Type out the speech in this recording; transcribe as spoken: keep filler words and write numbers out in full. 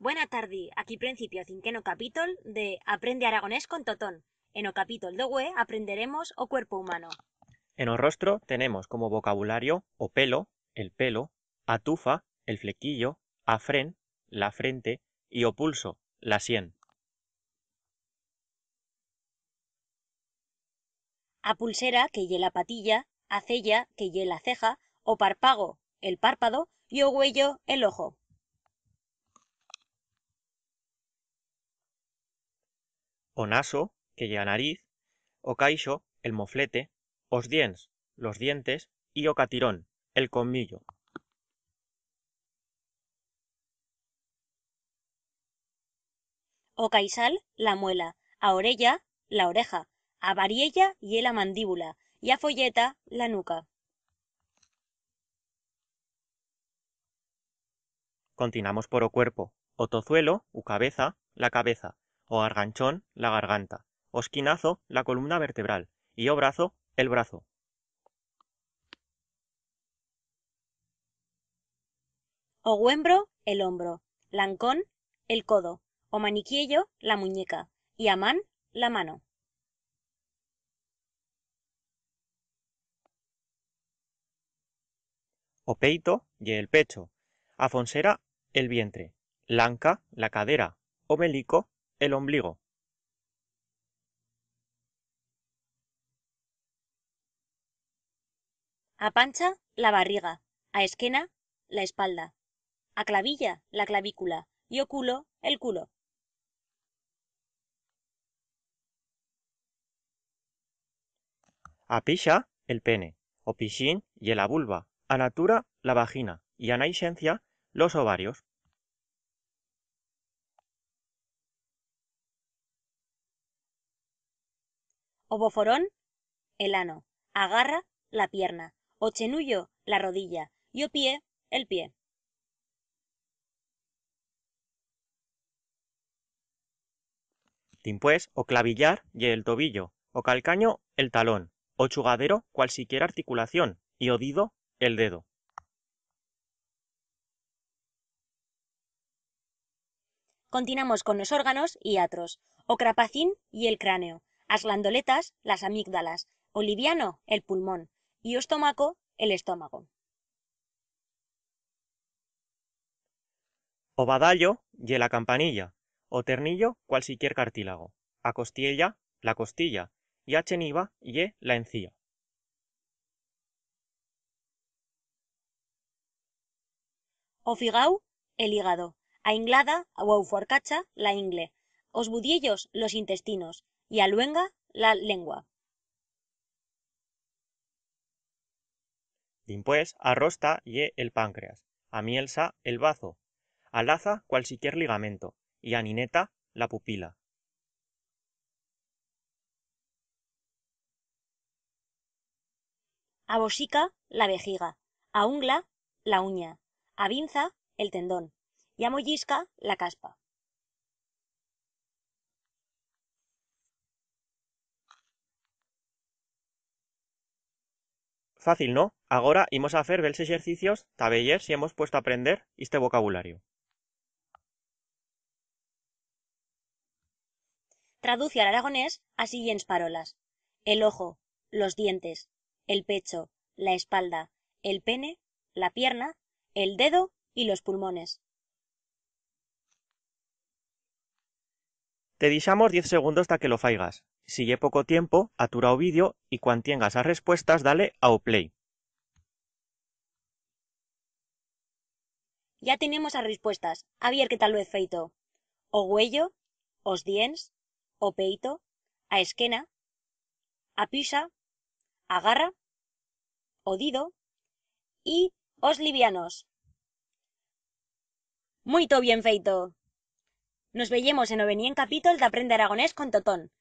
Buena tardi, aquí prencipia o cinqueno capítol de Aprende Aragonés con Totón. En o capítol d'hue aprenderemos o cuerpo humano. En o rostro tenemos como vocabulario o pelo, el pelo, a tufa, el flequillo, a fren, la frente, y o pulso, la sien. A pulsera, que ye la patilla, a cella, que ye la ceja, o parpago, el párpado, y o uello, el ojo. O naso, que ye a nariz, o caixo, el moflete, os dients, los dientes, y o catirón, el colmillo. O caixal, la muela, a orella, la oreja, a bariella ye la mandíbula, y a folleta, la nuca. Continuamos por o cuerpo. O tozuelo, u cabeza, la cabeza, o garganchón, la garganta, o esquinazo, la columna vertebral, y o brazo, el brazo. O güembro, el hombro, l'ancón, el codo, o maniquiello, la muñeca, y a man, la mano. O peito ye el pecho, a fonsera, el vientre, l'anca, la cadera, o melico, el ombligo. A pancha, la barriga, a esquena, la espalda, a clavilla, la clavícula, y o culo, el culo. A pixa, el pene, o pixín ye la vulva, a natura, la vagina, y a naixencia, los ovarios. O boforón, el ano, a garra, la pierna, o chenullo, la rodilla, y o pie, el pie. Dimpués, o clavillar ye el tobillo, o calcanyo, el talón, o chugadero, cualsiquier articulación, y o dido, el dedo. Continuamos con os órganos y atros. O crapacín ye el cráneo, as glandoletas, las amígdalas, o liviano, el pulmón, y o estomaco, el estómago. O badallo ye la campanilla, o ternillo, cualsiquier cartílago, a costiella, la costilla, y a cheniva ye la encía. O figau, el hígado, a inglada, u auforcacha, la ingle, os budiellos, los intestinos, y a luenga, la lengua. Dimpués, a rosta ye el páncreas, a mielsa, el bazo, a laza, cualsiquier ligamento, y a nineta, la pupila. A bosica, la vejiga, a ungla, la uña, a vinza, el tendón, y a mollisca, la caspa. Fácil, no? Agora imos a fer bells exercicios ta veyer si hemos puesto a aprender iste vocabulario. Traduce a l'aragonés as siguients parolas: el ojo, los dientes, el pecho, la espalda, el pene, la pierna, el dedo y los pulmones. Te dixamos diez segundos ta que lo faigas. Si ye poco tiempo, atura o vídeo y cuan tiengas as respuestas, da-le a o play. Ya tenemos as respuestas. A vier qué tal lo hez feito. O uello, os dients, o peito, a esquena, a pixa, a garra, o dido y os livianos. Muito bien feito! Nos veyemos en o venient capítol d'Aprende Aragonés con Totón.